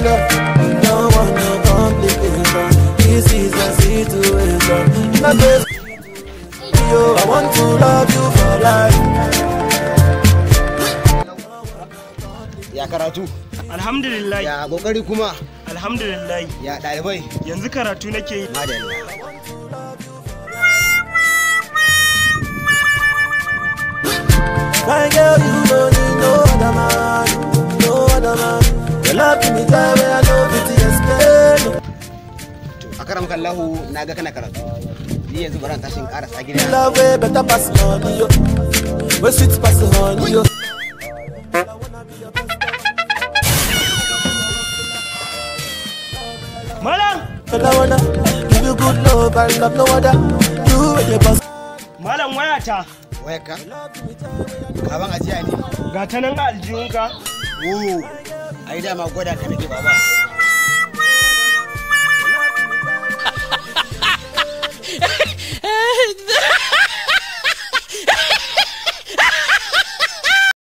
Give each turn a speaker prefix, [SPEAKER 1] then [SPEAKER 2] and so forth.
[SPEAKER 1] love. Don't want no complication. This is a situation. My baby, yo, I want to love you for life.
[SPEAKER 2] Ya karatu?
[SPEAKER 3] Alhamdulillah.
[SPEAKER 2] Ya kokari kuma?
[SPEAKER 3] Alhamdulillah.
[SPEAKER 2] Ya ɗalibai?
[SPEAKER 3] Yanzu karatu nake yi.
[SPEAKER 2] Madalla.
[SPEAKER 1] My girl, you don't need no other man, no other man. Your love give me joy where I no fit explain.
[SPEAKER 2] To akaram kallahu na ga kana karatu. Ni yanzu baran tashin karasa gida.
[SPEAKER 1] Love way better pass money yo, we sweet pass honey yo.
[SPEAKER 3] Malam!
[SPEAKER 1] I wanna give you good love and love no other. You with your boss.
[SPEAKER 3] Malam wayata.
[SPEAKER 2] Wayarka? Kaban ajiya ne.
[SPEAKER 3] Ga ta nan a aljihunka.
[SPEAKER 2] Oh, ai dama gwada ka nake baba.